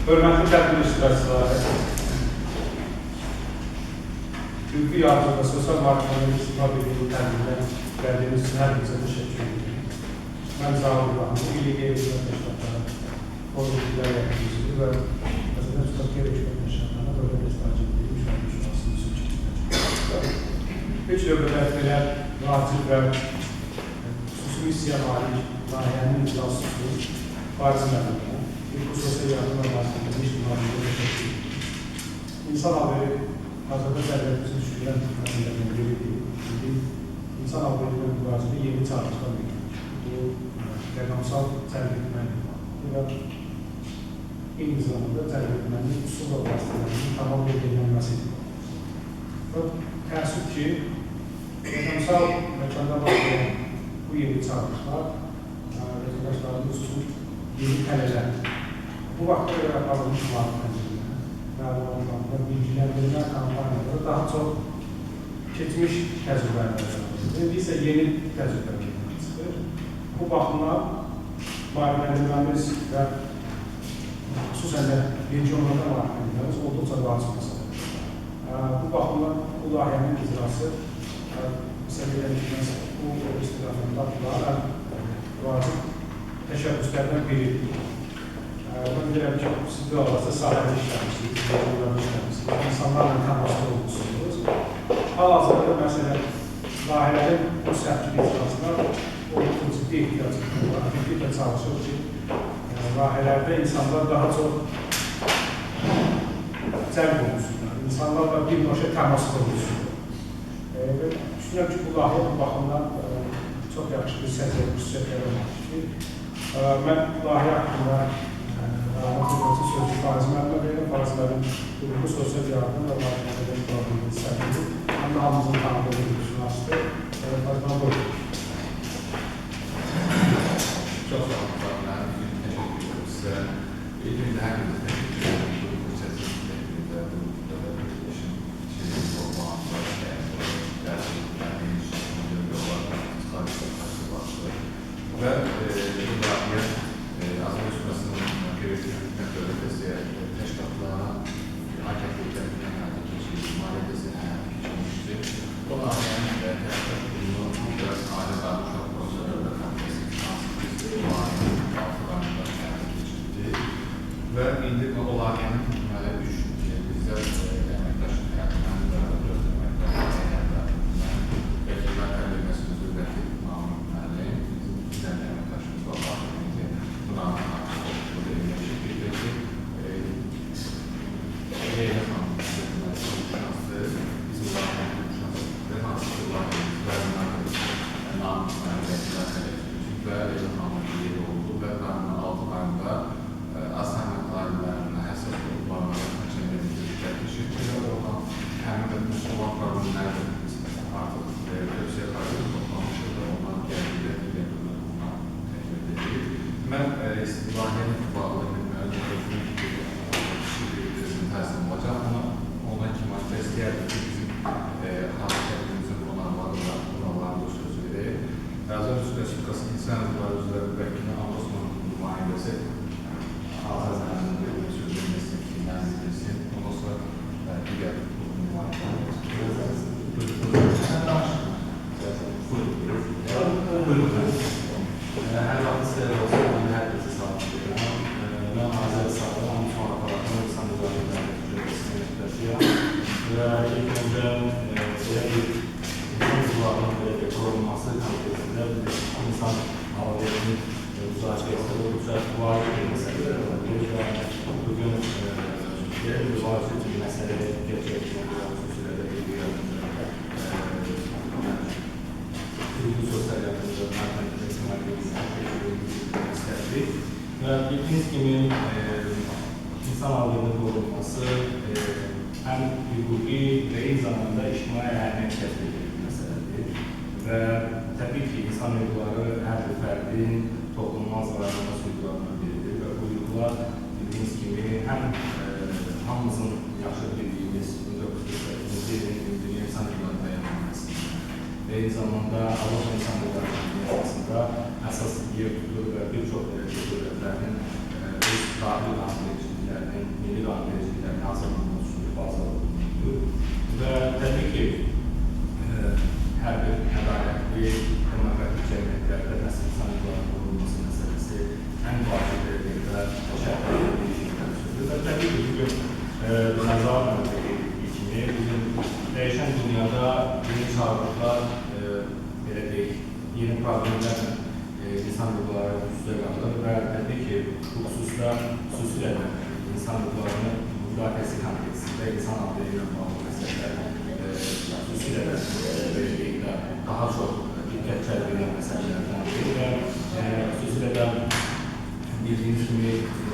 Hörmətli tədbir iştirakçıları, hüquqi yardım və sosial maarifləndirmə İstimar Birliyinin tədbirinə gəldiyiniz üçün hər birinizə təşəkkür edirəm. Mən Zaur İbrahimov, Milli Qeyri-Hökumət Təşkilatları Forum İcra Heyətinin üzvü və Azərbaycan Respublikası Qeyri-Hökumət Təşkilatlarına Dövlət Rəsmi Agentliyi Müşavirə Şurasının üzvü. İlk növbədə belə vacib və xüsusi missiya malik layihənin icrası üçün Faiz müəllimə, hüquqi sosial yardım və maarifləndirmə İctimai Birliyinə təşəkkür edirəm. İnsan haberi hazırda cəmiyyətimizi düşündürən məsələlərdən biridir. İndi insan haberi ilə mübarizədə yeni çağırışlar mevcuddur. Bu, rəqəmsal cəlb etməklə və eyni zamanda cəlb etmənin üsul və vasitələrinin tamam belirlənməsidir. Və təəssüf ki, rəqəmsal məkanda baş verən bu yeni çağırışlar vətəndaşlarımız üçün yeni tələlərdir. Bu vaxta qədər aparılmış maarifləndirmə, məlumatlandırma, bilgiləndirmə kampaniyaları daha çox keçmiş təcrübələrlə İndi isə yeni təcrübələr çıxır. Bu baxımdan maarifləndirməmiz və xüsusən də regionlarda maarifləndirməmiz olduqca vacib məsələdir. Bu baxımdan bu layihənin icrası hesab edirəm ki, məhz bu istiqamətdə atılan vacib təşəbbüslərdən biridir. Mən bilirəm ki, siz bu arada sahədə işləmişsiniz, regionlarda işləmişsiniz, insanlarla təmasda olmuşsunuz. Hal-hazırda da məsələn, layihələrin bu səmtli icrasına olduqca ciddi ehtiyac var. Ciddi çalışır ki, layihələrdə insanlar daha çox cəlb olunsunlar, insanlarla birbaşa təmasda olunsunlar. Və düşünürəm ki, bu layihə bu baxımdan çox yaxşı bir səciyyəvi xüsusiyyətləri malikdir. Mən layihə haqqında məlumat vermək üçün sözü Faiz müəllimə verirəm. Faiz müəllim hüquqi sosial yardım və maarifləndirmə İctimai Birliyinin sədridir. Həm də hamımızın tanıdığı bir hüquqşünasdır. Faiz müəllim, buyurun. Çox sağ olun, müəllim. Təşəkkür edirəm sizə. İlk öncə hər birinizə təşəkkür edirəm. Bu çətin tədbirdə, bu işin içində olmağında, gəldiyiniz üçün və bu layihə Azərbaycan Respublikasının Qeyri-Hökumət Dövlət Dəstəyi Təşkilatlarına Agentliyi tərəfindən həyata keçirilmiş, maliyyə dəstəyi həyata keçirilmişdir. Bu layihənin tərəfdaş qurumu Biraz Ailə və Uşaq Prosesi Dövlət Komitəsi hansı ki, biz bu layihənin 6 ayında həyata keçirdi və indi o layihənin deməli 3 bizdə əməkdaş həyatından və 4 əməkdaş həyatından vəkillər Akademiyasının üzvü vəkil Namiq müəllim, bizim 2 dənə əməkdaşımız var layihəmizin. Buna burada yerləşir. Bir də ki, Leyla xanım deməli, hüquqşünasdır. Bizim layihənin hüquqşünasıdır. Hansı ki, layihəmiz və Namiq müəllim vəkillər Akademiyasının üzvü və Leyla xanımın yeri oldu və qanunun 6 ayında az təminatlı ailələrinin həssas qruplarına həmçinin diqqət keçirdi və oradan həmin mövcud olan problemləri də biz artıq tövsiyə xaricində toplamışıq və ondan gəldiyi digər ondan təklif edirik. Mən layihə ilə bağlı deməli, özümün kiçik bir prezentasiyam olacaq. Ona kimi istəyərdim ki, bizim xalq tədbirimizin qonaqları da qonaqlarına da söz verək. Azərbaycan Respublikası İnsan Hüquqları üzrə vəkili Ombudsman nümayəndəsi Azər müəllimin söz verməsini fikirlərini bildirsin. Ondan sonra digər nümayəndələr. Buyurun. Sən danış. Buyurun. Buyurun. Hər vaxt xeyir olsun, mən hər kəsi salamlayıram. Mən Azər Sağlam, Ombudsman Aparatının İnsan Hüquqları əməkdaşıyam. Və ilk öncə belə bir insan hüquqlarının belə bir korunması kontekstində insan alverinin müzakirəsi olduqca vacib bir məsələ olabilir və bugün belə bir vacib bir məsələyə gətirmək xüsusilə də hüquqi yardımcı hüquqi sosial yardımcı istədik. Və bildiyiniz kimi insan alverinin korunması həm hüquqi və eyni zamanda ictimai əhəmiyyət kəsb edir bir məsələdir. Və təbii ki, insan hüquqları hər bir fərdin toxunulmaz və ayrılmaz hüquqlarından biridir və bu hüquqlar bildiyiniz kimi həm hamımızın yaxşı bildiyimiz 1948-ci ilin Dünya İnsan Hüquqları Bəyannaməsində və eyni zamanda Avropa İnsan Hüquqları Konvensiyasında əsas yer tutur və bir çox belə dövlətlər Təbii ki, bugün Nəzar müəllim də qeyd etdiyi kimi, bugün dəyişən dünyada yeni çağırışlar, belə deyək, yeni problemlərlə insan hüquqları üz-üzə qalır və təbii ki, bu xüsusda xüsusilə də insan hüquqlarının müdafiəsi kontekstində insan hüquqları ilə bağlı məsələlər xüsusilə də belə deyək də daha çox diqqət cəlb edən məsələlərdəndir və xüsusilə də bildiyiniz kimi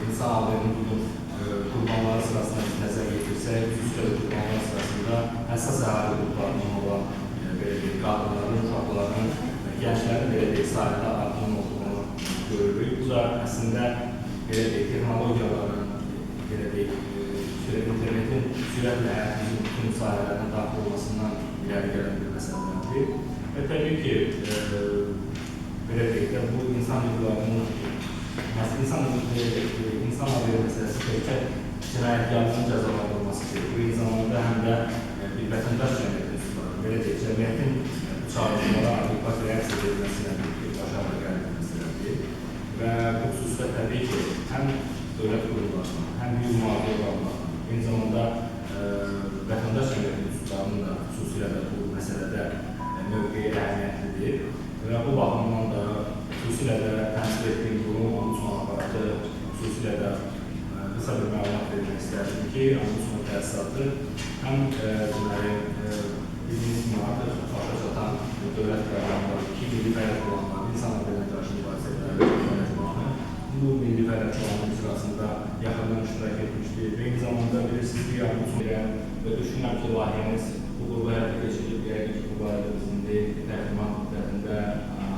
insan hüquqlarının bugün qurbanları sırasında biz nəzər yetirsək, xüsusilə də qurbanlar sırasında əsas əhali qruplarından olan belə deyək, qadınların, uşaqların, gənclərin belə deyək, sahədə adının olduğunu görürük. Bu da əslində belə deyək, texnologiyaların, belə deyək, internetin sürətlə həyatımızın bütün sahələrinə daxil olmasından irəli gələn bir məsələlərdir. Və təbii ki, belə deyək də, bu insan hüquqlarının, insan hüquqları məsələsi təkcə cinayətkarların cəzalandırılması deyil. Bu, eyni zamanda həm də bir vətəndaş cəmiyyəti üsulları, belə deyək, cəmiyyətin bu çağırışlara adekvat reaksiya verilməsi ilə birbaşa gələn bir məsələdir. Və bu xüsusda təbii ki, həm dövlət qurumlarının, həm hüquq mühafizə orqanlarının, eyni zamanda vətəndaş cəmiyyəti üsullarının da xüsusilə də bu məsələdə mövqeyi əhəmiyyətlidir. Və bu baxımdan da xüsusilə də təmsil etdiyim qurum Ombudsman aparatı, xüsusilə də qısa bir məlumat vermək istərdim ki, Ombudsman təsisatı həm deməli, bildiyiniz kimi artıq başa çatan dövlət proqramları ki, milli fəaliyyət planları, insan hüquqlarına qarşı mübarizə fəaliyyət planı, bu milli fəaliyyət planının icrasında yaxından iştirak etmişdir və eyni zamanda bilirsiniz ki, Ombudsman və düşünürəm ki, layihəmiz uğurlu həyata keçirilib, yəqin ki, bu barədə biz indi təqdimat müddətində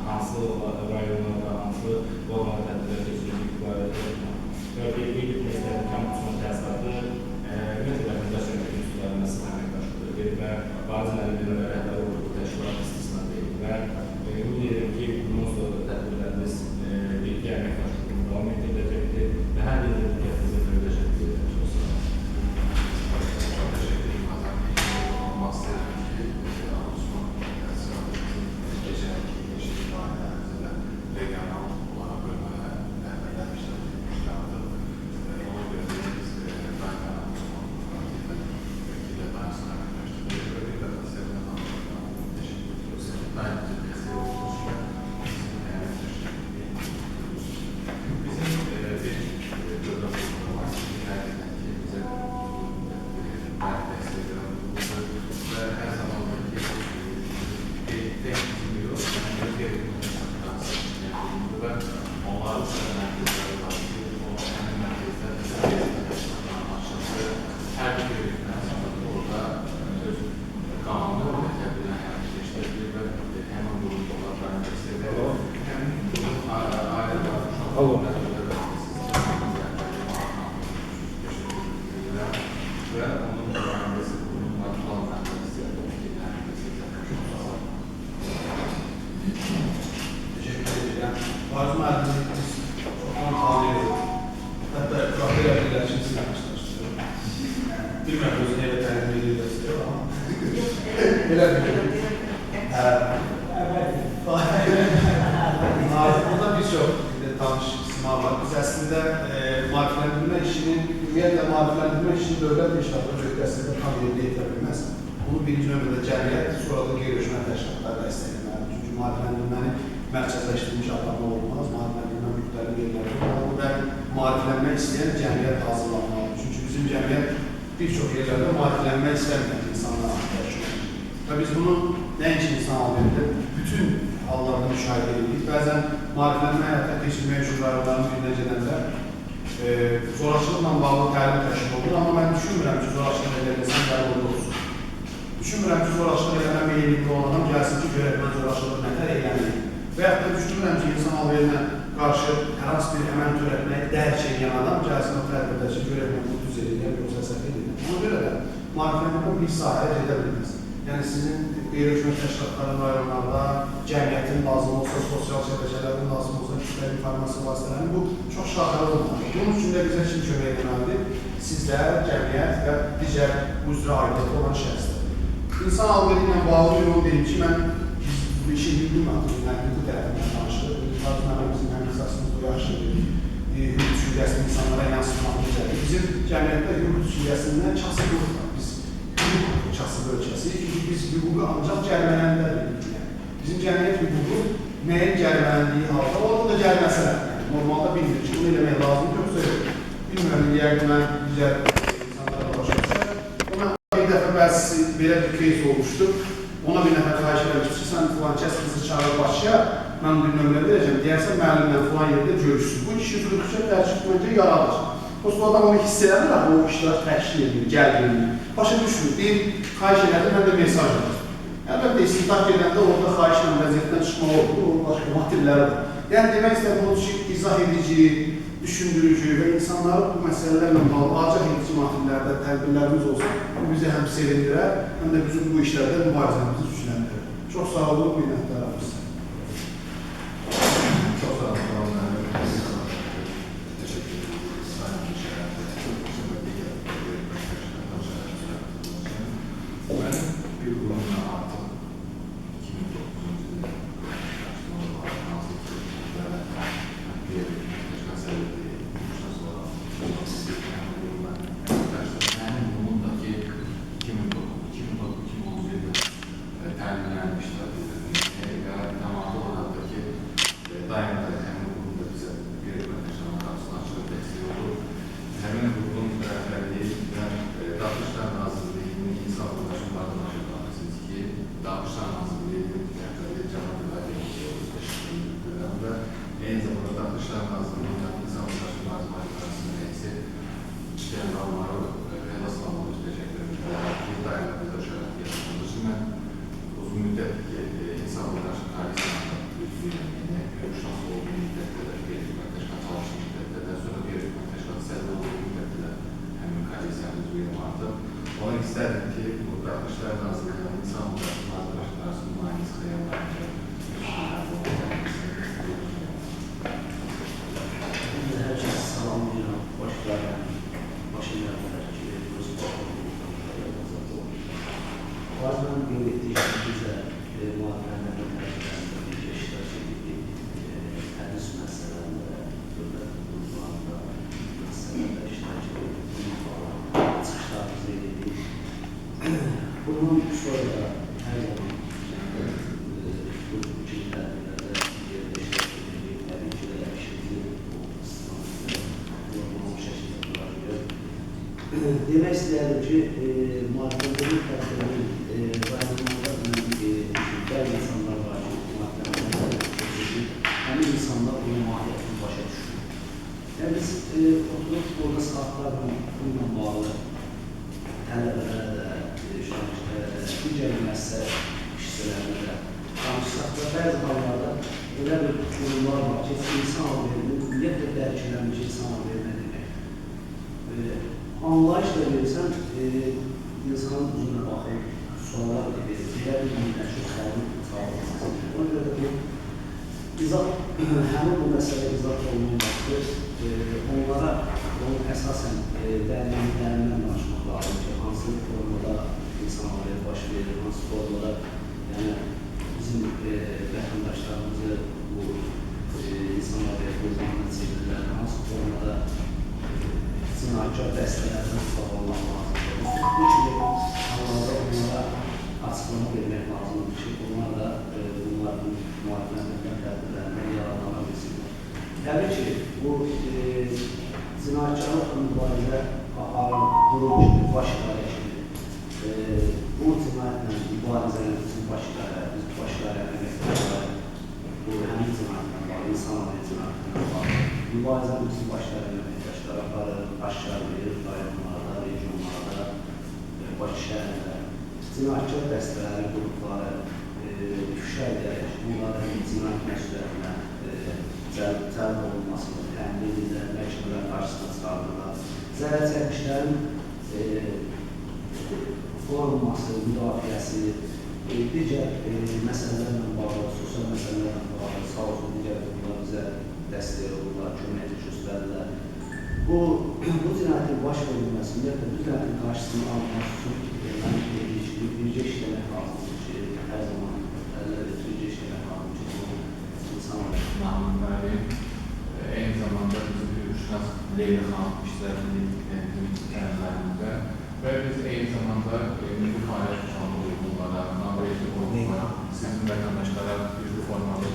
hansı rayonlarda, hansı formada tədbirlər keçirilib bu barədə və qeyd etmək istərdim ki, Ombudsman təsisatı ümumiyyətlə vətəndaş cəmiyyəti üsullarına sıx əməkdaşlıq edir və Bariz müəllimin və rəhbəri olduğu təşkilat istisna deyil və ümid edirəm ki, bundan sonra da tədbirlərimiz birgə əməkdaşlığını davam etdiriləcəkdir və hər birinizin diqqətinizə görə təşəkkür edirəm. Çox sağ olun. Çox təşəkkür edirəm Azər bəy. Olmaq istəyirəm ki, Ombudsman təsisatımızın keçən ilki genişlik layihələrimizdə də regional olaraq bölmələrə rəhbərlər iştirak etmişdir artıq. Ona görə də biz daima Ombudsman ilə daima əməkdaşlıq edirik və bir daha Səbinə xanıma təşəkkür ediyoruz. Daima bizə dəstək olunuz və bizim əməkdaşlıq Bizim bir dövlət qurumu var ki, həqiqətən ki, bizə daim dəstək verən qurumdur və hər zaman da ki, tək bizim yox, həm də digər qurumdur və onların da mərkəzləri var ki, o həmin mərkəzlər açıldı. Hər bir vətəndaş orada öz qanuni tədbirlər həyata keçirilir və həmin qurumda onlar daim dəstək verir. Həmin qurum ailə və uşaqlar və onun mühəndisi qurumlar plan mühəndisi Teşekkür edirəm. Bariz müəllimi biz çoxdan tanıyırıq. Hətta etiraf edə bilirlər ki, sizinlə qarşılaşdırıram. Bilmirəm, özünü elə təqdim edirlərsə, amma elə bilirəm. Burada bir çox tanış sima var. Biz əslində maarifləndirmə işini, ümumiyyətlə maarifləndirmə işini dövlət təşkilatları öhdəsində tam yerinə yetirə bilməz. Bunu birinci növbədə cəmiyyət, sonra da qeyri-hökumət təşkilatları dəstəkləməlidir. Çünki maarifləndirməni mərkəzləşdirilmiş adamlar olmaz, maarifləndirmə müxtəlif yerlərdə olmalıdır və maariflənmək istəyən cəmiyyət hazırlanmalıdır. Çünki bizim cəmiyyət bir çox yerlərdə maariflənmək istəməyən insanlara təşkil edir. Və biz bunu nəinki insan alverində bütün hallarda müşahidə edirik. Bəzən maariflənmə həyata keçirmək üçün rayonların birinə gedəndə zorakılıqla bağlı təlim təşkil olunur, amma mən düşünmürəm ki, zorakılıq eləsən qəbul olunsun. Düşünmürəm ki, zorakılıq eləmə meyilində olan adam gəlsin ki, görək mən zorakılıq nətər eləməyim. Və yaxud da düşünmürəm ki, insan alverinə qarşı hər hansı bir əməl törətməyi dərk edən adam gəlsin o tədbirdə ki, görək mən bunu düz eləyirəm, yoxsa səhv eləyirəm. Ona görə də maarifləndirmə bir sahəyə gedə bilməz. Yəni sizin qeyri-hökumət təşkilatlarının rayonlarda, cəmiyyətin lazım olsa, sosial şəbəkələrin lazım olsa, kütləvi informasiya vasitələrinin bu çox şaxəli olmalıdır. Bunun üçün də bizə kim kömək etməlidir? Sizlər, cəmiyyət və digər bu üzrə aidiyyəti olan şəxslər. İnsan alveri ilə bağlı onu deyim ki, mən bu işin hüquqi tərəfindən danışırıq. Bizim həm esasımız bu yaxşı bir hüquqçu düşüncəsini insanlara yansıtmaq necədir? Bizim cəmiyyətdə hüquq düşüncəsindən kasıb var. Biz hüquq kasıb ölkəsiyik, çünki biz hüququ ancaq cərimələndə bilirik. Yəni, bizim cəmiyyət hüququ nəyin cərimələndiyi halda, orada da cəriməsi var. Yəni, normalda bilmir ki, bunu eləmək lazımdır, yoxsa yox. Bilmirəm, yəqin mən digər insanlara başa düşər. Ona bir dəfə bəzisi belə bir кейs olmuşdu. Ona bir nəfər xahiş eləmişdi ki, sən filan kəs qızı çağır Bakıya, mən bir nömrə verəcəm, deyərsən müəllimlə filan yerdə görüşsün. Bu kişi hüquqçə tərkib məncə yaradır. O adam onu hiss eləmir, axı, o işlər təşkil edir, gəldirir. Başa düşmür, deyir, xahiş elədi, mən də mesaj aldım. Əlbəttə, istintaq gedəndə orada xahişlə vəziyyətdən çıxmaq olur, onun başqa motivləri var. Yəni, demək istədiyim odur ki, izah edici, düşündürücü və insanları bu məsələlərlə bağlı acaq edici motivlərdə tədbirlərimiz olsun, bu bizi həm sevindirər, həm də bizim bu işlərdə mübarizəmizi gücləndirir. Çox sağ olun, minnətdarım sizə. Çox sağ olun, müəllim. Teşekkür ederiz. Sayın Benim bir qurumla artıq 2009-cu ildə araşdırma var, hansı ki, bir təşkilat sədri sonra mənim qurumumdakı 2009-2010-cu ildə təminlənmişlər və tamamı olaraq da ki, daim da həmin qurumda bizə bir təşkilatın qapısını açılıb dəstək olur. Həmin qurumun rəhbərliyi və Daxili İşlər Nazirliyinin İnsan Hüquqları Mübarizə ki, Daxili İşlər Nazirliyinin rəhbərliyi Cənab İbrahimov təşkil edirəm və eyni zamanda Daxili İşlər Nazirliyinin İnsan Hüquqları Mübarizə İdarəsinin rəisi General Mayor Əlaz Salamoviç təşəkkür edirəm ki, daima bizə şərait yaratdığı üçün mən uzun müddət ki, İnsan Hüquqları Koalisiyasında üzvüyəm, yəni hüquqşünas olduğum müddətdə də, bir təşkilat çalışdığım müddətdə də, sonra bir təşkilat sədri olduğum müddətdə də həmin koalisiyanın üzvüyəm artıq. Ona istərdim ki, bu Daxili İşlər Nazirliyinin İnsan Hüquqları Mübarizə İdarəsinin müayinəsi xəyallarında Hər kəsi salamlayıram, başlayıram, başa gəlirlər ki, öz Bazen qeyd etdiyi kimi biz də müharibələrin təcrübələrində birgə iştirak edirik. Tədris məsələlərində, dövlət qurumlarında məsələlərdə iştirak edirik. Bununla bağlı çıxışlarımızı edirik. Bundan sonra da hər zaman bu kimi tədbirlərdə yerdə iştirak edirik. Təbii ki, də işimizi bu istiqamətdə normal şəkildə qurarıq. Demək istəyərdim ki, müharibələrin tədbirinin rayonlarda bəzi insanlar var ki, müharibələrin həmin insanlar bunun mahiyyətini başa düşür. Yəni biz oturub orada saatlarla bununla bağlı tələbələrə də, jurnalistlərə də, digər müəssisə işçilərinə də danışsaq da bəzi hallarda elə bir qurumlar var ki, insan alverinin, ümumiyyətlə dərk edilmiş insan alveri nə deməkdir? Anlayışla verirsən, insanın üzünə baxır, suallar verir, belə bir məşhur sualın cavablanması. Ona görə də bu izah, həmin bu məsələ izah olunan vaxtı onlara onun əsasən dərinliklərindən danışmaq lazım ki, hansı formada insan alveri baş verir, hansı formada yəni bizim vətəndaşlarımızı bu insan alveri qurbanına çevirirlər, hansı formada cinayətkar dəstələrdən tutaq olmaq lazımdır. Bu kimi hallarda onlara açıqlama vermək lazımdır ki, onlar da bunların müharibələrindən, tədbirlərindən yararlana bilsinlər. Təbii ki, bu cinayətkarlıqla mübarizə aparan qurum kimi, baş idarə kimi, bu cinayətlə mübarizənin bizim baş idarə, biz baş idarə əməkdaşları, bu həmin cinayətlə bağlı, insan alveri cinayətlə bağlı mübarizəni bizim baş idarə əməkdaşları aparır, aşkar verir, rayonlarda, regionlarda, Bakı şəhərində cinayətkar dəstələri, qrupları ifşa edərək onların cinayət məsuliyyətinə cəlb olunmasını təmin edirlər, məhkəmələr qarşısına çıxardırlar. Zərər çəkmişlərin qorunması, müdafiəsi, digər məsələlərlə bağlı, sosial məsələlərlə bağlı, sağ olsun digər qurumlar bizə dəstək olurlar, kömək göstərirlər. Bu cinayətin baş verilməsi, ümumiyyətlə, bu cinayətin qarşısını almaq üçün mən dediyi kimi birgə işləmək lazımdır ki, hər zaman əllər birgə işləmək lazımdır ki, bu insanlar. Namiq müəllim, eyni zamanda bizim hüquqşünas Leyla xanım iştirak edir bizim təlimlərimizdə və biz eyni zamanda milli fəaliyyət planı uyğunlara, nailiyyətli qurumlara, sizin vətəndaşlara üzvü formada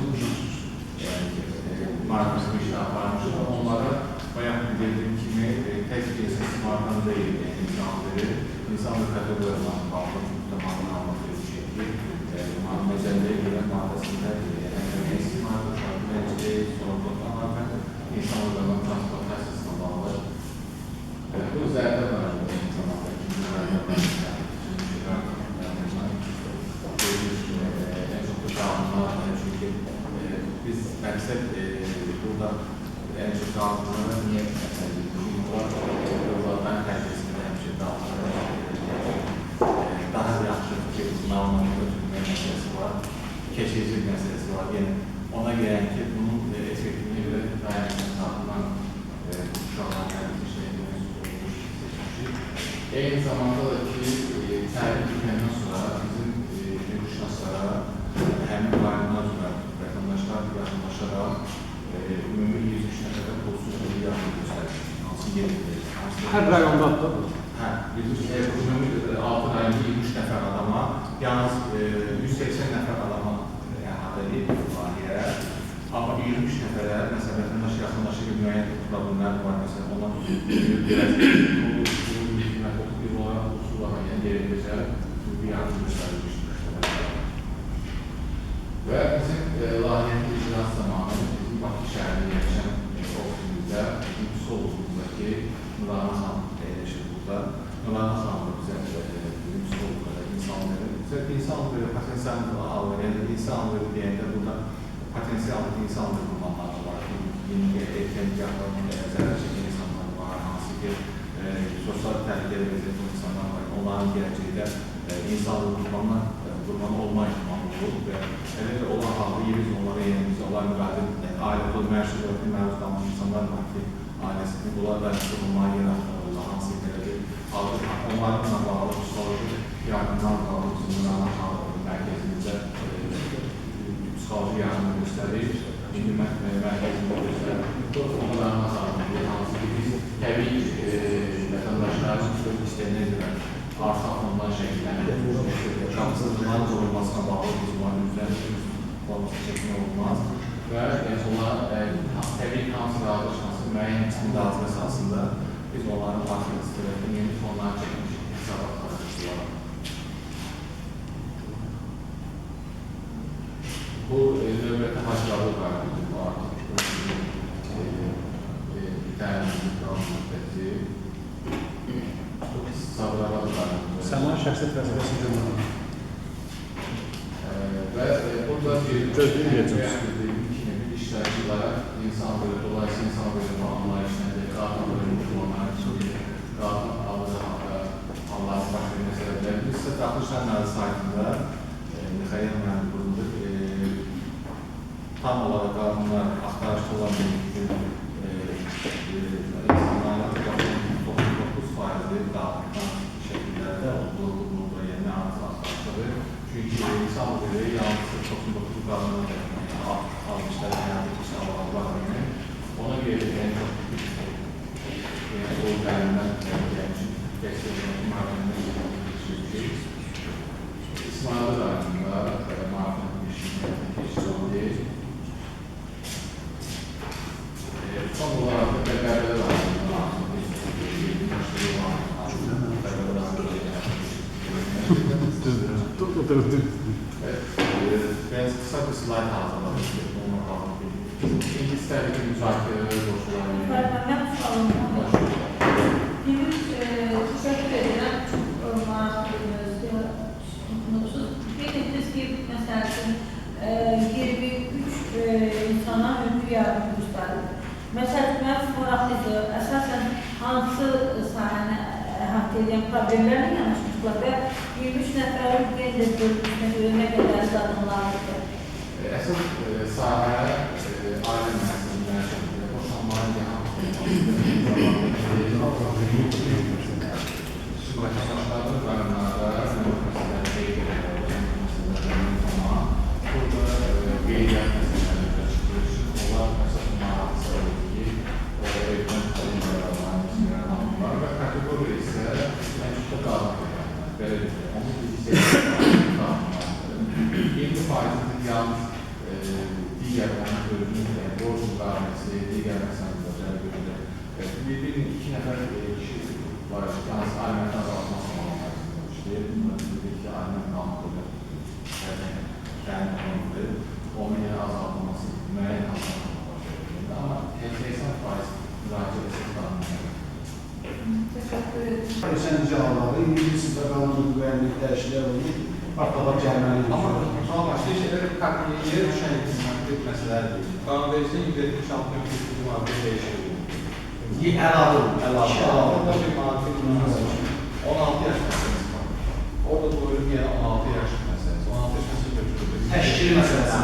maarifləndirmə işini aparmışıq. Onlara bayaq bildirdiyim kimi tək bir istismardan deyil, yəni insan verir, insan və kateqoriyalarla bağlı tamamilə anlatır ki, məcəlləyə görə maddəsində əmək istismarı, uşaq dilənciliyi, sonra insan orqanların transportasiyasına bağlı. Bu zərdə var, eyni zamanda ikinci zərdə var. En çox da qanunlar, çünki biz məqsəd burada en çox qanunlara niyə məsəl edirik? Çünki onlar övladların tərbiyəsində həmişə qanunlara daha yaxşı fikir, məlumat ötürmək məsələsi var, keçirici məsələsi var. Yəni ona gələn ki, bunun effektinə görə dayanışın qanunlar uşaqların tərbiyəsi işləyəcəyini seçmişik. Eyni zamanda da ki, təlim bitəndən sonra bizim hüquqşünaslara həmin rayonlar üzrə vətəndaşlar yaxınlaşaraq ümumi 103 nəfərə pulsuz bir yardım göstərir. Hansı yerdir? Hər rayondadır da bu? Hə, bizim ümumi 6 rayonda 23 nəfər adama, yalnız 180 nəfər adama əhatə edib layihə. Amma 23 nəfərə, məsələn, vətəndaş yaxınlaşır ki, müəyyən problemlər var, məsələn, ona biraz pul olaraq pulsuz olaraq, yəni yerindəcə bir yardım göstərilmişdir. Və bizim layihənin icrası zamanı bizim Bakı şəhərində yerləşən ofisimizdə, bizim psixoloqumuzdakı Nurana xanım yerləşir burada. Nurana xanım da bizə bizim psixoloqlara insan verir. Bizə insan verir, potensial alır. Yəni insan verir deyəndə burada potensial insan qurbanları var. Yeni erkən zərər çəkən insanlar var, hansı ki sosial təhlükəli vəziyyətdə insanlar var. Onların gələcəkdə insan qurbanı olma ehtimalı olur və elə də olan halda biz onlara yəni biz onlara müraciət etmək, ailə məruz məruz qalmış insanlar var ki, ailəsini bunlar da onlara yer axtarırlar, hansı ki elə bir halda onlarla bağlı psixoloji yardımlar bağlı bizim Nurana mərkəzimizdə psixoloji yardım göstərir, indi mərkəzimizdə göstərir. Bu Nurana xanım, hansı ki biz təbii vətəndaşların öz istəyinə görə arxa fondan şəkillənir. Qapısızlığın qorunmasına bağlı biz onların üzərində forması çəkmək olmaz və onlar təbii hansı razılaşması müəyyən standart əsasında biz onların marketing tərəfindən yeni fonlar çəkmişik, hesabatlar olaraq. Bu növbəti Hacıqabul rayonunda bu artıq təlimimizin davam müddəti. Bu Sabirabad rayonunda. Səma şəxsiyyət vəzifəsini görməliyik. Və burada bir kimi bir iştirakçılara insan böyle, dolayısıyla insan böyle anlayışına, qadın böyle uygulamalar kimi, qadın alıcı halların baş vermə səbəbləri. Biz isə Daxili İşlər Nazirliyi saytında Mixail müəllim qurumdur. Tam olaraq qadınlar axtarışda olan bir insanların 99%-i qadınlar şəkillərdə olduğunu yəni artıq axtarışdadır. Çünki insan böyle yalnız 99 qadınlar tərəfindən, yəni 60-ların həyata keçən var yəni. Ona görə də ən çox yəni, o təlimdən gəlmişik, təqsir maarifləndirmə keçiririk. İsmayıllı rayonunda maarifləndirmə işini keçirildi. Son olaraq da Qəbələ rayonunda maarifləndirmə işini Qəbələ rayonunda Ben kısa bir slide hazırladım. Onunla bağlı bir. İndi istərdik ki, müzakirələr qoşular. Mən sualım var. Təşəkkür edirəm. Çox maraqlı bir mövzuya toxunubsuz. Qeyd etdiniz ki, məsəl üçün 23 insana hüquqi yardım göstərilib. Məsəl üçün, mən maraqlıdır. Əsasən hansı sahəni əhatə edən problemlərlə yanaşmışlar və 23 nəfərin gender bölgüsünə görə nə qədər qadınlardır? Əsas sahə ailə məsələləri, boşanmanın vətəndaşların rayonlarda məsələləri qeyd edilir, məsələləri zaman burada qeydiyyat məsələləri çıxdığı üçün onlar əsas maraqlı səbəbdir ki, evdən Bir iki nəfər kişi var ki, hansı alimentdən azaltması olanlar işləyir. Dedik ki, aliment qanunu təyin olundu. Onun yenə azaltılması müəyyən halda baş verir. Amma 80% müraciət etsə qanunu. Təşəkkür ederim. Keçən necə halları, indi bilirsiniz də qanun müəyyənlik dəyişikliklər olmuş, partlalar cəriməli. Amma sual başlayır şeylər yerə düşən konkret məsələlər deyil. Qanunvericiliyin 176.3-cü maddə dəyişikliyi. Əlavə olur. Əlavə. Orada bir maddə 16 yaş məsələsi var. Orada qoyulur yenə 16 yaş məsələsi. 16 yaş məsələsi götürülür. Təşkil məsələsi.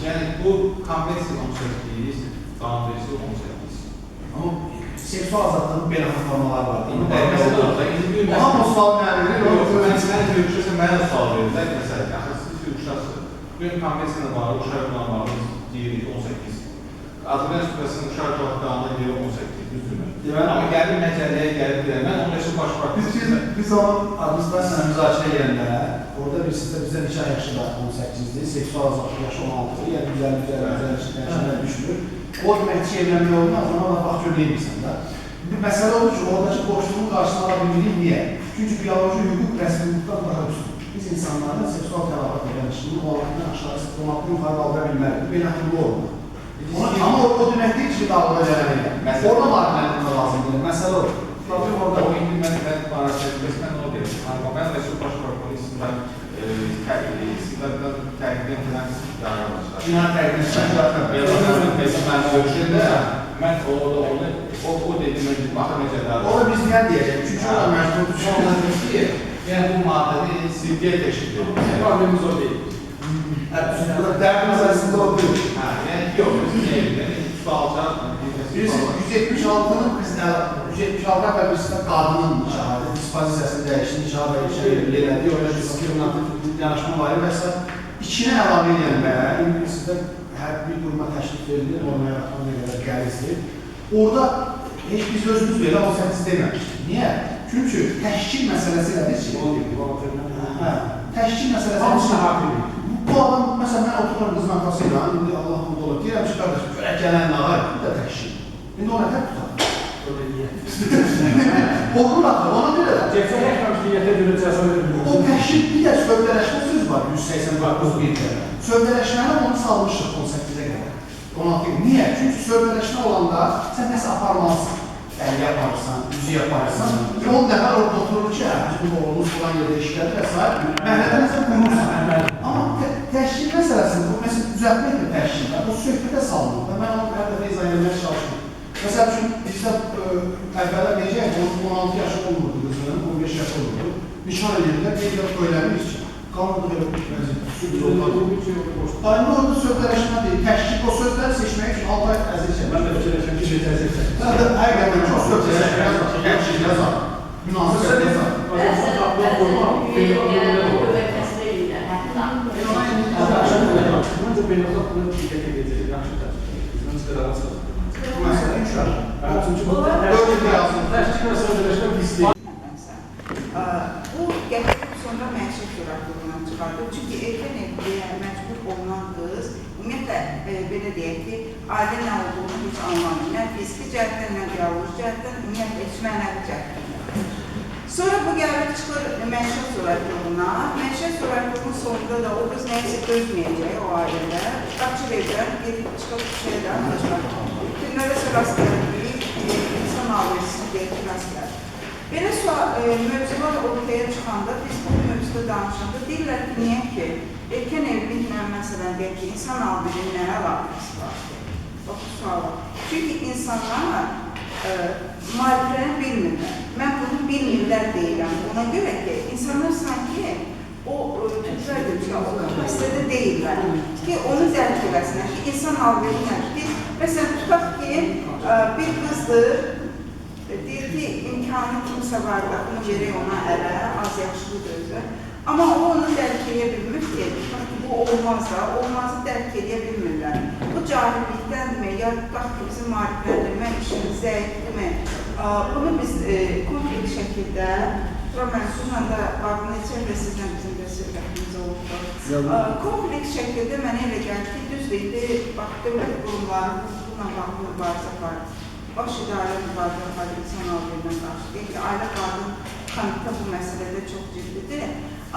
Yəni bu konvensiya 18, qanunvericilik 18. Amma seksual azadlığın beynəlxalq formaları var. İndi məsələ orada. İndi bir məsələ. Amma o sual mənə verir. Mən hüquqşünasa mənə də sual verirlər. Məsələn, axı siz hüquqşünasınız. Bugün konvensiya ilə bağlı, uşaqla bağlı deyirik 18. Azərbaycan Respublikasının uşaq qanunu deyir 18, düzdürmü? Amma gəlib məcəlləyə gəlib deyir, mən 15 baş prokuror. Biz onun administrasiyanı müzakirə edəndə, orada bir sizdə bizdə nikah yaşı da 18-dir, seksual azadlıq yaşı 16-dır, yəni 150-150 düşmür. O demək ki, evlənmək olmaz, ona da bax gör neymirsən də. İndi məsələ odur ki, oradakı boşluğun qarşısını ala bilmirik. Niyə? Çünki bioloji hüquq rəsmi hüquqdan daha üstündür. Biz insanların seksual təlabat edənişinin 16-dan aşağı, 16-dan yuxarı qaldıra bilmərik. Bu beynəlxalq olmur. Amma o demək deyil ki, dağılma gələnə. Orada maarifləndirmə lazımdır. Məsələ odur. Problem orada, o indi mən maraqlandım, mən onu deyirəm. Mən Rəsul Baş Prokurorun istintaqdan təqdim edilən qararlaşlar. Cinayət təqdim edilən. Mən orada onu, o dedi, mən baxın necə də. Orada biz niyə deyəcək? Çünki orada məcburdur. Orada ki, yəni bu maddədə sirdiyə təşkil edilir. Problemimiz o deyil. Dərdimiz əslində o deyil. Hə, yəni yox, biz niyə edilir? Sualca. Bilirsiniz, 176-nın biz 176 və biz qadının nikahı, dispozisiyasını dəyişdi, nikahı dəyişdi, elədi, orada diskriminativ yanaşma var və s. İkinə əlavə edəndə, indi sizdə hər bir quruma təşrif verilir, norma yaratma nə qədər gəlirsin. Orada heç biz özümüz belə 18 deməmişdik. Niyə? Çünki təşkil məsələsi elədir ki, təşkil məsələsi hamısına hakimdir. Bu adam, məsələn, mən otururam qızın atası ilə, indi Allahım olur, deyirəm ki, qardaşım, görək gələn nə var, bu da təşkil. İndi o nətər tutar? Olur axı, ona görə də. Cəbsə etməmiş niyyətə görə cəza verilmir. O təşkil, bir də sövdələşmə söz var, 189.1-də. Sövdələşməni onu salmışıq 18-ə qədər. 16-ya. Niyə? Çünki sövdələşmə olanda sən nəsə aparmalısın. Əli aparırsan, üzü aparırsan. Və 10 dəfə orada oturur ki, bizim oğlumuz falan yerdə işlədir və s. Məhəllədə nəsə qurursan. Amma təşkil məsələsində, bu məsələn, düzəltməkdir təşkildə, o söhbətə salınır və mən onu hər dəfə izah etməyə çalışmıram. Məsəl üçün, bizdə əvvələ necə, 16 yaşı olmurdu qızın, 15 yaşı olurdu. Nişan edirdilər, deyirlər, öyrənir ki, qanunda belə vəziyyət olmadı. Aynı orada sövdələşmə deyil, təşkil, o sözləri seçmək üçün 6 ay əziyyət çəkir. Mən də fikirləşəm ki, əziyyət çəkir. Həqiqətən çox sövdələşmə yazar, təşkil yazar, münasibət yazar. Məncə beynəlxalq bunu diqqət edəcək, yaxşı təşkil. Məncə qırağa çıxacaq. Bu məsələ inşallah. Çünki bu təşkil və sövdələşmə pis deyil. Bu gətirib sonra məişət zorakılığından çıxardır. Çünki erkən evliliyə məcbur olunan qız, ümumiyyətlə, belə deyək ki, ailə nə olduğunu heç anlamır. Nə fiziki cəhətdən, nə bioloji cəhətdən, ümumiyyətlə, heç mənəvi cəhətdən. Sonra bu gəlib çıxır məişət zorakılığına. Məişət zorakılığının sonunda da o qız nəyisə dözməyəcək o ailədə. Qaçır evdən, gedib çıxır şeydən, qaçmaq. Günlərə rast gəlirik, insan alverçisi deyək ki, rast gəlir. Belə mövzular ortaya çıxanda, biz bu mövzuda danışanda deyirlər ki, niyə ki, erkən evliliklə, məsələn, deyək ki, insan alverinin nə əlaqəsi var ki? Bax, bu suala. Çünki insanlar maariflənə bilmirlər. Mən bunu bilmirlər deyirəm. Ona görə ki, insanlar sanki o türklər demiş ki, o kapasitədə deyirlər ki, onu dərk eləsinlər ki, insan alveri nədir? Məsələn, tutaq ki, bir qızdır, deyir ki, imkanı kimsə var da, bunu verək ona ərə, az yaşlıdır özü. Amma o onu dərk edə bilmir ki, tutaq ki, bu olmaz da, olmazı dərk edə bilmirlər. Bu cahillikdəndirmi, ya tutaq ki, bizim maarifləndirmə işimiz zəifdirmi? Bunu biz kompleks şəkildə, Turan Mənsurla da bağlı neçə və sizlə bizim də söhbətimiz olubdur. Kompleks şəkildə mənə elə gəldi ki, düzdür, indi bax, dövlət qurumları bununla bağlı mübarizə aparır. baş idarə mübarizə aparır insan alverinə qarşı. Deyək ki, ailə qadın komitə bu məsələdə çox ciddidir.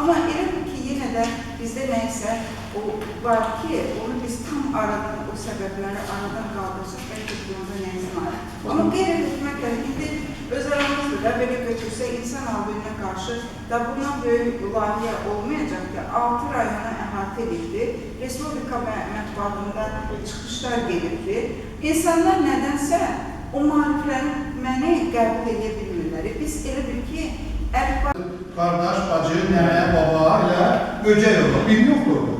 Amma elə bil ki, yenə də bizdə nəyisə o var ki, onu biz tam aradan, o səbəbləri aradan qaldırsaq, bəlkə bunda nəyisə var. Amma qeyri-hökumətlə indi öz aramızda da belə götürsək, insan alverinə qarşı da bundan böyük layihə olmayacaq ki, 6 rayona əhatə edildi, Respublika mətbuatında çıxışlar gedibdi. İnsanlar nədənsə o maariflənməni qəbul edə bilmirlər. Biz elə bil ki, əlifba... Qardaş, bacı, nənə, baba ilə böcək olur. Biri yoxdur orada.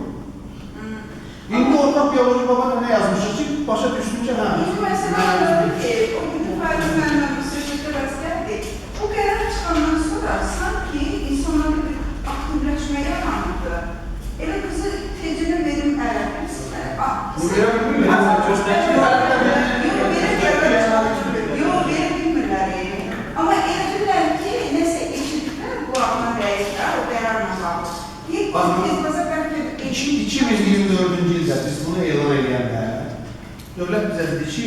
İndi ortaq bioloji baba nə yazmışıq ki, başa düşdüm ki, hə. İndi məsələ odur ki, o gün Faiz müəllimlə bir söhbətə rast gəldik. O qərar çıxandan sonra sanki insanlarda bir aktivləşmə yarandı. Elə qızı tecini verim ərə, bilirsinizmi? Verə bilmirlər. Yox, verə bilmirlər. Amma elə bilirlər ki, nəsə eşitdilər, qulağına dəyirlər, o qərarla bağlı. Deyir ki, tez-baza bəlkə 2024-cü ildə biz bunu elan edəndə dövlət bizə dedi ki,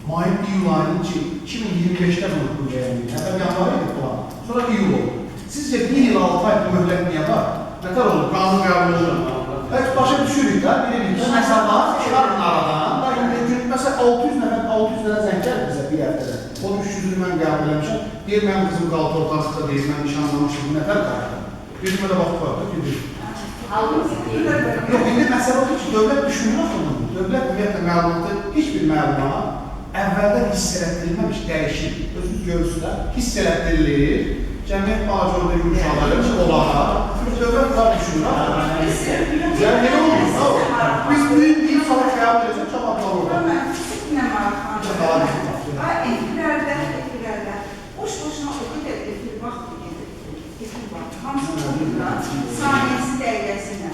mayın iyul ayının ki, 2025-də bunu qüvvəyə. Hətta yanvar idi plan, sonra iyul oldu. Sizcə 1 il 6 ay bu möhlət niyə var? Nətər oldu? Qanun qəbul olunur. Bəs başa düşürük də, bilirik ki, məsələ çıxarın aradan. Da indi gün, məsələn, 600 nəfər, 600 dənə zəng gəldi bizə bir həftədə. Onun 300-ünü mən qəbul eləmişəm. Deyir, mənim qızım qaldı ortalıqda, deyir, mən nişanlamışım, bu nəfər qaldı. Bizim elə vaxt var da, gedir. Yox, indi məsələ odur ki, dövlət düşünür axı bunu. Dövlət ümumiyyətlə məlumatı, heç bir məlumat əvvəldən hiss elətdirilməmiş, dəyişir. Özünüz görürsünüz də, hiss elətdirilir. Cəmiyyət balaca orada yumuşalır, olar. Dövlət var düşünür axı. Yəni, elə olur. Biz bugün deyib sonra qəbul edəcək, cavablar orada. Nə maraqlandırır? Efirlərdə, boş-boşuna o qədər efir vaxtı gedir. Efir vaxtı. Hamısı otururlar, saniyəsi dəqiqəsinə.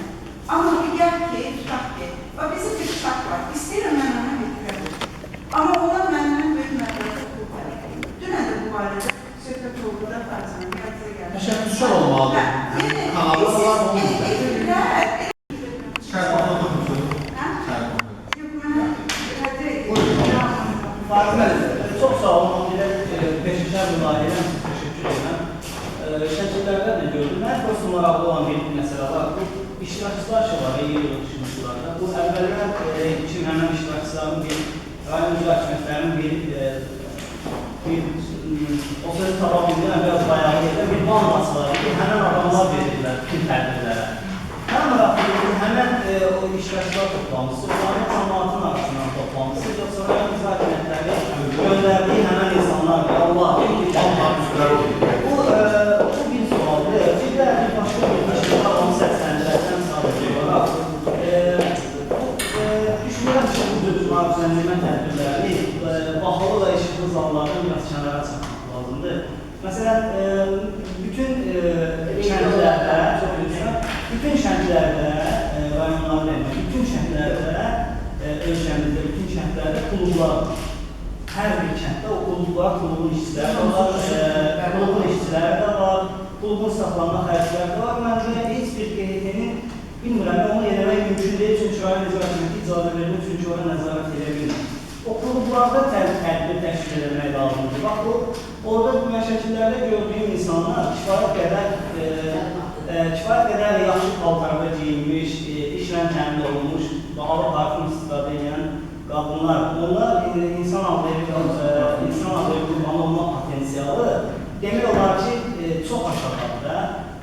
Amma bir gəl ki, tutaq ki, bax bizim bir tutaq var, istəyirəm mən ona getirəm. Amma onlar məndən böyük məbləğdə pul tələb edir. Dünən də bu barədə söhbət oldu da Farzanın yadınıza gəldi. Təşəbbüsçülər olmalıdır. Kanallar var, olmalıdır. Efirlər... Şərqatına toxunsun. Hə? Yox, mən rəddə edirəm. Faiz müəllim, çox sağ olun. Belə peşəkar bir layihəyə təşəkkür edirəm. Şəkillərdə də gördüm. Hər prosta maraqlı olan bir məsələ var. Bu iştirakçılar ki var, yığılışmışlarda. Bu əvvəllər həmən iştirakçıların bir, rayon icra hakimiyyətlərinin bir o sözü tapa bilmirəm, biraz bayağı gedirəm, bir bandası var ki, həmən adamlar verirlər bütün tədbirlərə. Həm maraqlı ki, həmən o iştirakçılar toplantısı, onların cəmaatın arasından toplantısı, yoxsa rayon icra hakimiyyətləri göndərdiyi həmən insanlar, Allah bilir ki, bu bir sualdır. Bir də bir başqa bir işin var, onu səsləndirəcəm sadəcə olaraq. Düşünürəm ki, bu cür maarifləndirmə tədbirlərini bahalı və işıqlı zallardan biraz kənara çatmaq lazımdır. Məsələn, bütün kəndlərdə, bütün kəndlərdə, rayonlarda, bütün kəndlərdə, ölkəmizdə, bütün kəndlərdə klublar var. Hər bir kənddə o klublar, klubun işçiləri də var, klubun işçiləri də var, klubun saxlanma xərcləri də var. Məncə, heç bir QHT-nin, bilmirəm, onu eləmək mümkün deyil, çünki rayon icra hakimiyyəti icazə vermir, çünki ora nəzarət edə bilmir. O klublarda tədbir təşkil etmək lazımdır. Bax, orada mən şəkillərdə gördüyüm insanlar kifayət qədər yaxşı paltarda giyinmiş, işlə təmin olunmuş, bahalı parfüm istifadə edən qadınlar. Onlar insan alveri qurbanı olma potensialı demək olar ki, çox aşağıdır da.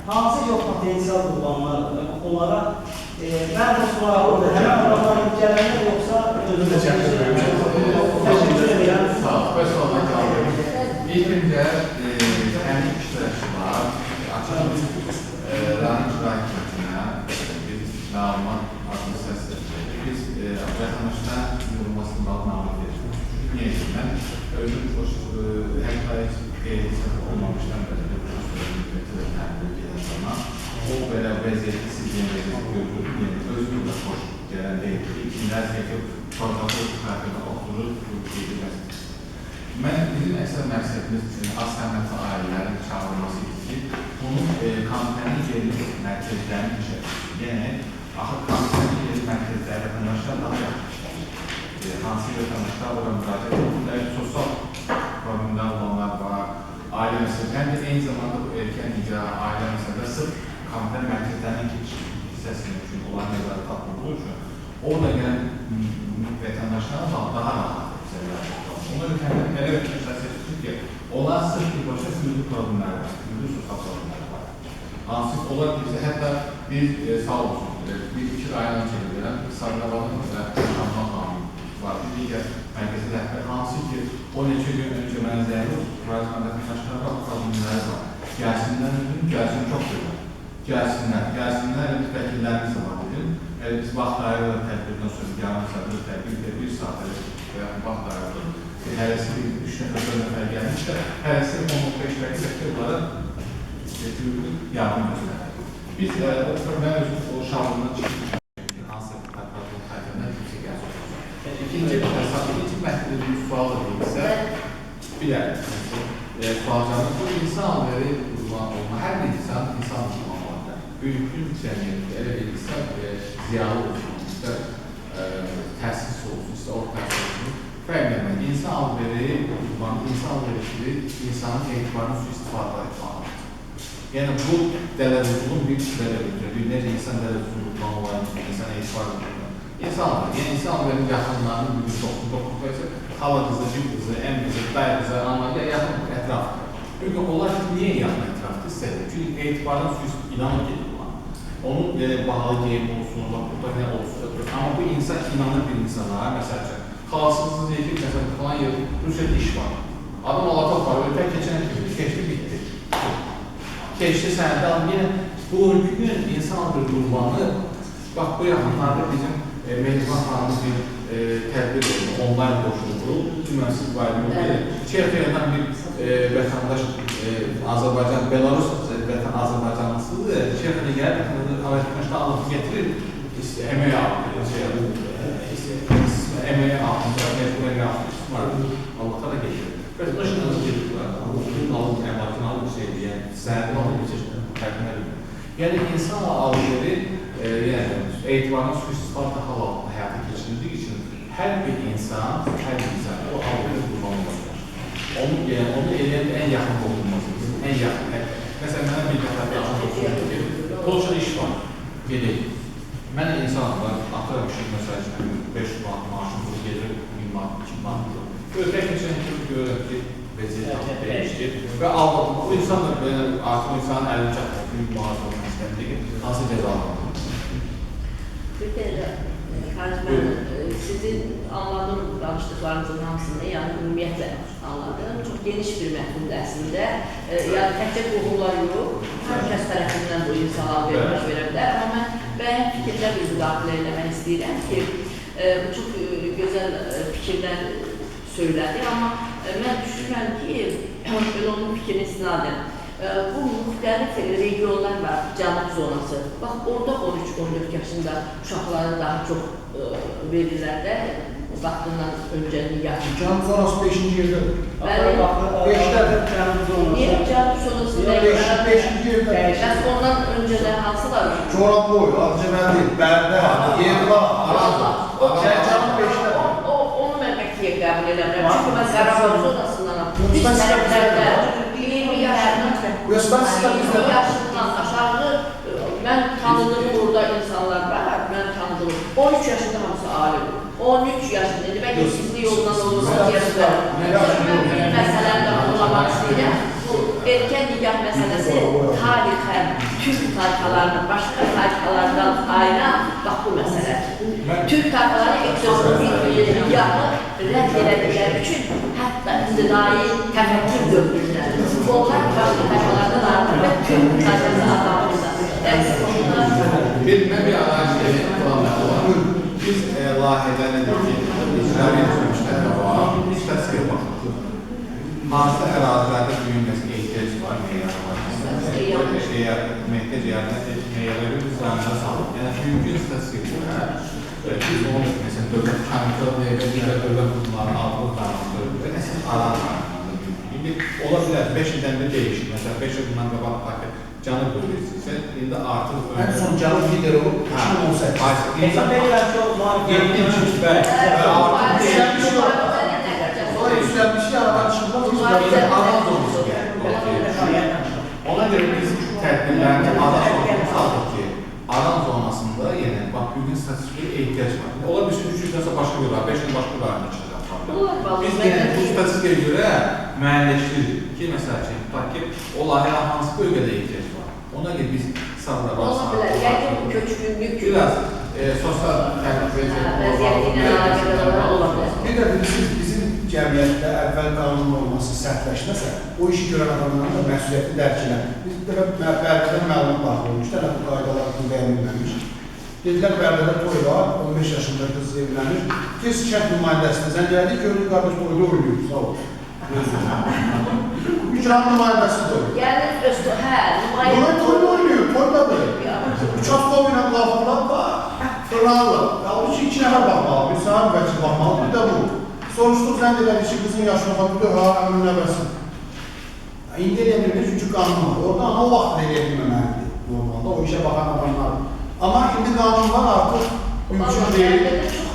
Hansı ki o potensial qurbanlardır, onlara mən də maraqlıdır. Həmən adamlar gələnlər yoxsa özünü təşəkkür edirəm. Sağ ol, bəs sualına cavab verim. İlk öncə həmin iştirakçılar açıq rayon icra hakimiyyətinə bir məlumat adlı səsləndirdik. Biz vətəndaşdan yığılmasını bağlı məlumat verdik. Çünki niyə ki, mən özüm hətta heç qeyri-səhv olmamışdan bəri də bu zaman o belə vəziyyəti, siz deyən vəziyyəti gördüm, yəni özüm də xoş gələn deyil ki, kimlərsə ki, protokol xatirdə oturur, bu qeyri-bəs. Bizim əsas məqsədimiz az səmətli ailələrin çağırılması idi ki, bunun komitənin yerli mərkəzlərinin işləmesi. Yəni, axı komitənin yerli mərkəzləri vətəndaşlar daha yaxşı işləyir. Hansı vətəndaşlar bura müraciət edirlər, sosial problemlər olanlar var, ailə məsələləri, həm də eyni zamanda bu erkən nikah, ailə məsələləri sırf kompüter mərkəzlərinin keçiş hissəsinin üçün, onların nəzarət altında üçün, orada gələn vətəndaşlara daha rahat bizə yardım olsun. Onlar elə vətəndaşlar seçir ki, onlar sırf birbaşa hüquqi problemləri var, hüquqi sosial problemləri var. Hansı ki, onlar bizə hətta bir sağ olsun, bir iki rayon çevirən Sarıqabanın və Şamdan xanım var, bir digər mərkəzi rəhbər, hansı ki, o neçə gün öncə mənə zəng vətəndaşlar var, problemləri var. Gəlsinlər, gəlsin çox gözəl. Gəlsinlər, gəlsinlər, elə biz vəkillərimiz də var dedim. Elə biz vaxt ayırırıq tədbirdən sonra, yarım saat, tədbir, bir saat elə vaxt ayırırıq. Hərəsi bir 3 nəfər, 4 nəfər gəlmişlər, hərəsi 10-15 dəqiqə onlara yardım göstərir. Biz, mən özüm o şablondan çıxmışam ki, hansı prokurorun xəritədən kimsə gəlsin. İkinci məhdudiyyət sual da deyilsə, bir dənə sual canlı, bu insan alveri qurban olma, hər bir insan insan qurban ola bilər. Bugünkü cəmiyyətdə elə bir insan ziyalı olsun, istər təhsilsiz olsun, istər orta təhsil olsun, fərq eləmək. İnsan alveri qurban, insan alverişi insanın etibarını sui-istifadə etməlidir. Yəni bu dələduzluğun bir dələduzluğu, bir necə insan dələduzluğu qurban olan, insan etibarını qurban. İnsan alveri, yəni insan alverinin yaxınlarının bugün 99% xala qızı, cib qızı, əm qızı, dayı qızı, ana, yaxın ətrafdır. Çünki onlar niyə yaxın ətrafdır istədir? Çünki etibarın sui inanır gedir ona. Onun bahalı geyim olsun, burada nə olsun, amma bu insan inanır bir insana, məsəl üçün, xalasınızı deyir ki, məsələn, falan yer, Rusiyada iş var. Adam alaqaq var, ötən keçən kimi, keçdi, bitdi. Keçdi sənədə, yenə bugünkü gün insan alveri qurbanı, bax bu yaxınlarda bizim Mehriban xanımız bir tədbir oldu, onlayn qoşuldu, bilməm siz var mı? Çexiyadan bir vətəndaş Azərbaycan, Belarus vətən Azərbaycanlısıdır, Çexiyada gəlib, vətəndaşlar alıb getirir, əmək əmək altında, məcbur əmək altında istismar Allah'a da getirir. Vətəndaş inanır gedirlər, alıb, əmlakını alıb, şey deyən, sənədini alıb, bir çeşid fərqinə bilmir. Yəni, insan alveri, yəni, etibarın sui-istifadə hal altında həyata keçirildiyi üçün hər bir insan, o alveri qurban ola bilər. Onu, yəni, onu eləyən ən yaxın qohumumuz, ən yaxın, məsələn, mənə bir dəfə yaxın qohumum ki, Polşada iş var, gedək. Mənə insan var, atıram işin, məsəl üçün, 500 manat maaşım pulu gedir, 1000 manat, 2000 manat pulu. Ötək keçən ki, görürəm ki, vəziyyət dəyişdir və aldatma. Bu insan da, artıq o insanın əlini çatmır, 1000 manat olmaq istəmir ki, hansı cəzalanır. Bir də, Xaric, mən sizin anladığım danışdıqlarınızın hamısını, yəni ümumiyyətlə anladım. Çox geniş bir məfhumdur əslində. Yəni təkcə qohumlar yox, hər kəs tərəfindən bu insan alveri baş verə bilər. Amma mən müəyyən fikirlər bir müdaxilə eləmək istəyirəm ki, bu çox gözəl fikirlər söylədi. Amma mən düşünürəm ki, belə onun fikrini istinadən, bu müxtəlif regionlar var, cənub zonası. Bax, orada 13-14 yaşında uşaqlara daha çox verirlər də, vaxtından öncə nigah. Cənub zonası 5-ci yerdədir. Bəli. 5-dədir. Cənub zonası. Niyə cənub zonası? 5-ci yerdədir. Bəs ondan öncə də hansı var? Goranboy, Ağcabədi, Bərdə, Yevlax, Araz. Cənub 5-dədir. Onu mən qətiyyət qəbul eləmirəm. Çünki mən Qarabağ zonasından biz tərəflərdə 20 yaşından aşağı mən tanıdığım orada insanlar var, mən tanıdığım 13 yaşında hamısı alim. 13 yaşında, indi bəlkə gizli yoldan olur, 12 yaşında. Mən bir məsələni də vurğulamaq istəyirəm. Bu erkən nigah məsələsi tarixən Türk tayfalarının başqa tayfalardan ayıran bax bu məsələdir. Türk tayfaları ekzotik nigahı rədd elədikləri üçün hətta ibtidai təfəkkür dövründən onlar başqa tayfalardan artıq və Türk tayfası adlandırılır. Mən bir analiz edeyim, biz layihədə nədir ki, icra etməmişlər var, statistikaya baxırıq. Hansı ərazilərdə bugün ehtiyac var, meyarı var, ehtiyac meyarı biz rayonlara salırıq. Yəni, bugünkü statistika görə biz onu, məsələn, dövlət komitə və digər dövlət qurumlarının aldığı rayonlara görə, əsas Aran rayonlarında bugün. İndi ola bilər, 5 ildən bir dəyişir. Məsələn, 5 il bundan qabaq Cənub bölgəsi isə indi artıq Ən son Cənub lider olub 2018. Hesab edirəm ki, o maarifləndirmə artıq yüksəlmiş var. Sonra yüksəlmişi aradan çıxmaz. Aran zonası gəldi. Ona görə biz tədbirlərini aran zonası aldıq ki, aran zonasında yəni bax bugün statistikaya ehtiyac var. Ola bilsin 3 ildən sonra başqa bir rayon, 5 il başqa bir rayonda çıxacaq problem. Biz yəni bu statistikaya görə müəyyənləşdiririk ki, məsəl üçün tutaq ki, o layihə hansı bölgədə ehtiyac var. Ona görə biz Sabirabad, Ola bilər. Yəqin bu köçkünlük biraz sosial vəziyyəti ilə əlaqədar ola bilər. Bir də bilirsiniz, bizim cəmiyyətdə əvvəl qanun olması sərtləşməsə, o işi görən adamların da məsuliyyəti dərk eləmir. Biz bir dəfə Bərdədən məlumat daxil olmuşdu, hələ bu qaydalar bəyənilməmiş. Dedilər, Bərdədə toy var, 15 yaşında qız evlənir. Tez kənd nümayəndəsinə zəng elədik, gördük, qardaş toyda oynayır, sağ ol. İcra nümayəndəsi də oynayır. Yəni, hə, nümayəndə... Bunlar toyda oynayır, toydadır. Uçaskov ilə qafırlar, fırlanırlar. Halbuki 2 nəfər baxmalı, bir sahib vəkil baxmalı, bir də bu. Soruşduq, zəng elədik ki, qızın yaşına baxdı, ha, əmrin nəvəsi. İndi eləyə bilmir, çünki qanun var. Orada amma o vaxt eləyə bilməməlidir normalda, o işə baxan adamlar. Amma indi qanun var, artıq mümkün deyil.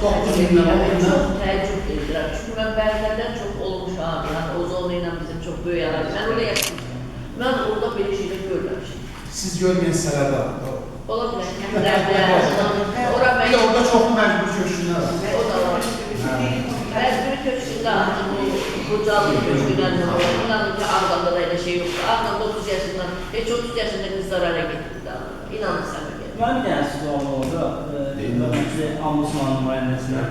9 mindən, 10 mindən. Çox təəccüb edirəm. Çünki mən Bərdədən çox olmuşam, yəni o zonu ilə bizim çox böyük əlaqə. Mən orada yaşamışam. Mən orada belə şeylər görməmişim. Siz görməyən hissələrdə var. Ola bilər, kəndlərdə, ora Bir də orada çoxlu məcbur köçkünlər var. O da var. Məcburi köçkünlər, bu Xocalı köçkünlər də var. İnanın ki, Ağdamda da elə şey yoxdur. Ağdamda 30 yaşından, heç 30 yaşında qızlar araya getirdi Ağdamda. İnanın sənə gəlir. Mənim bir dənə sualım oldu. Hörmətli Ombudsman nümayəndəsinə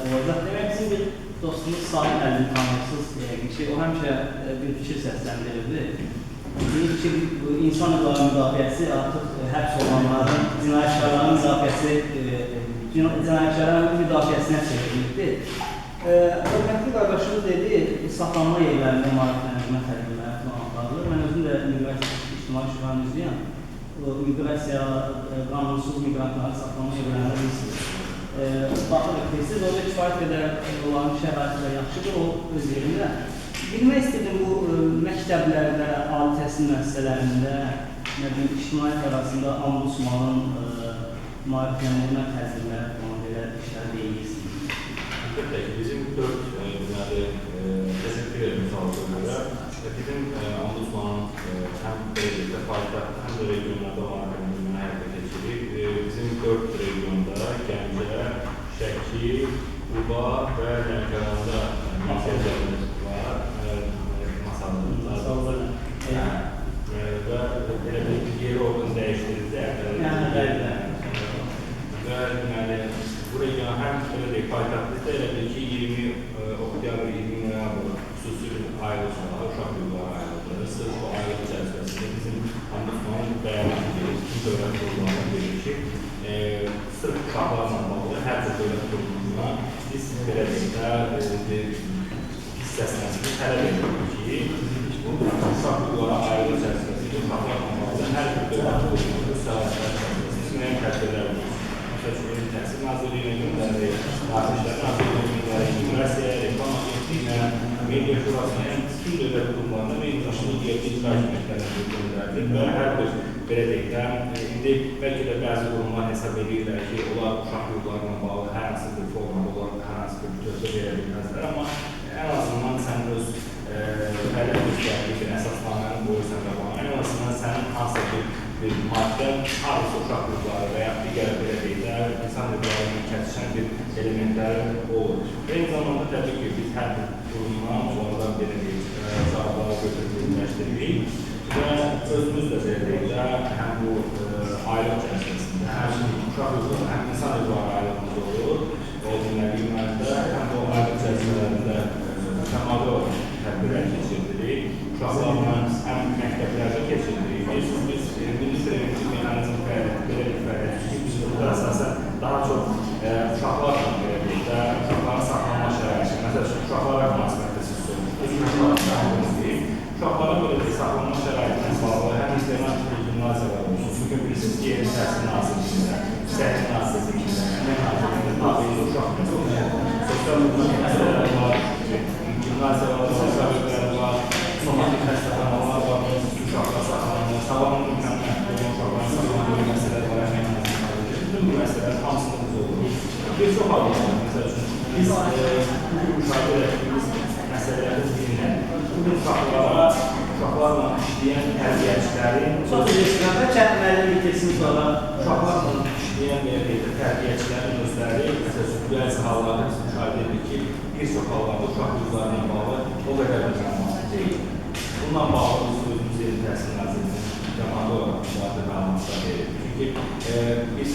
olacaq. Demək, bizim bir dostumuz Sahil müəllimi tanırsınız yəqin ki, o həmişə bir fikir səsləndirirdi. Deyir ki, bu insan hüquqları müdafiəsi artıq həbs olunanların, cinayətkarların müdafiəsi, cinayətkarların müdafiəsinə çevrilibdir. Hörmətli qardaşımız dedi, saxlanma yerlərində maarifləndirmə tədbirləri falan aparılır. Mən özüm də Miqrasiya İctimai Şuranın üzvüyəm. Miqrasiya, qanunsuz miqrantların saxlanma yerlərində bilirsiniz. Baxırıq, bilirsiniz, orada kifayət qədər onların şəraiti də yaxşıdır, o öz yerində. Bilmək istədim bu məktəblərdə, ali təhsil müəssisələrində, nə bilim, ictimaiyyət arasında ombudsmanın maarifləndirmə tədbirləri falan belə işlər deyirsiniz. Əlbəttə ki, bizim 4 deməli, təşəkkür edirəm sualına görə. Bizim ombudsmanın həm belə deyək də paytaxtda, həm də regionlarda maarifləndirməni həyata keçirik. Bizim 4 regionda Gəncə, Şəki, Quba və Lənkəranda mərkəzlərimiz var. Masallar. Və belə bir yeri orqan dəyişdirildi. Və deməli, bu region həm belə deyək, paytaxtımızda elə bil ki, 20 oktyabr, 20 noyabr xüsusi bir aylıq var, uşaq hüquqları aylıqdır. Sırf bu aylıq çərçivəsində bizim ombudsmanın bəyanatı verir, bütün dövlət qurumlarına verir ki, sırf uşaqlarla bağlı hər bir dövlət qurumuna biz belə deyək də, hissəsini tələb edirik ki, bu uşaq hüquqları aylıq çərçivəsində uşaqlarla bağlı hər bir dövlət qurumuna öz səlahiyyətləri çərçivəsində müəyyən tədbirlər olsun. Məsəl üçün, Təhsil Nazirliyinə göndəririk, Daxili İşlər Nazirliyinə göndəririk, Miqrasiyaya, Reklam Agentliyinə, Media Şurasına, yəni bütün dövlət qurumlarına və eyni zamanda yerli icra hakimiyyətlərinə göndərilir və hər bir belə deyək də, indi bəlkə də bəzi qurumlar hesab edirlər ki, onlar uşaq hüquqlarına bağlı hər hansı bir formada, onlar hər hansı bir bütövlükdə verə bilməzlər, amma ən azından sən öz fəaliyyət göstərdiyi bir əsasnaməni qoyursan qabağına, ən azından sənin hansısa bir maddə, hardasa uşaq hüquqları və ya digər belə deyək də, insan hüquqlarına kəsişən bir elementləri olur. Və eyni zamanda təbii ki, biz hər bir qurumdan onlardan belə deyək, cavabları götürüb birləşdiririk və özümüz də belə deyək də, həm bu aylıq çərçivəsində, həm uşaq hüquqları, həm insan hüquqları aylığımız olur, deməli, iyun ayında həm də o aylıq çərçivələrində mütəmadi olaraq tədbirlər keçirdirik. Uşaqlarla həm məktəblərdə keçirdirik. Biz milli preventiv mexanizm fəaliyyəti belə bir fəaliyyətdir ki, biz burada əsasən daha çox uşaqlarla belə deyək də, uşaqların saxlanma şəraiti, məsəl üçün, uşaqlara münasibətdə siz soruşdunuz, uşaqlara saxlanma deyil. Uşaqlara belə deyək, saxlanma şəraitinə bağlı həm internat gimnaziyalar olsun, çünki bilirsiniz ki, Yeni Təhsil Nazirliyində, Səhiyyə Nazirliyində, Əmək Nazirliyində tabiilə uşaq sosial məsələlər var, gimnaziyalar var, sosial var, somatik xəstəxanalar var, uşaqlar saxlanılır, sağlamlıq imkanları uşaqlarla işləyən tərbiyəçilərin... Çox üzr istəyirəm, bəlkə müəllim bitirsin sonra. Uşaqlarla işləyən belə deyək də, tərbiyəçilərin özləri, məsəl üçün, bəzi hallarda biz müşahidə edirik ki, bir çox hallarda uşaq yurdları ilə bağlı o qədər də məlumat deyil. Bununla bağlı biz özümüz Elmi Təhsil Nazirliyinin cəmaatı olaraq müraciət məlumatlar veririk. Çünki biz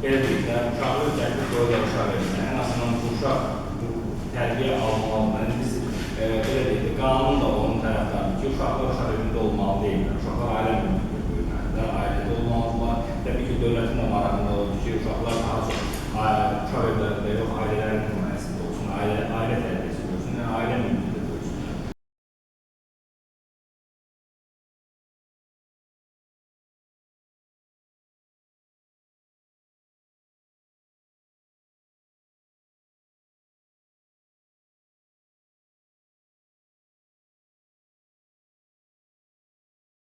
belə deyək də, uşağı gətirib qoyurlar uşaq evinə, ən azından bu uşaq bu tərbiyə almalıdır. Yəni biz belə deyək də, qanun da onun tərəfdarıdır ki, uşaqlar uşaq evində olmalı deyillər, uşaqlar ailə mühitində böyüməlilər, ailədə olmalıdırlar. Təbii ki, dövlətin də marağında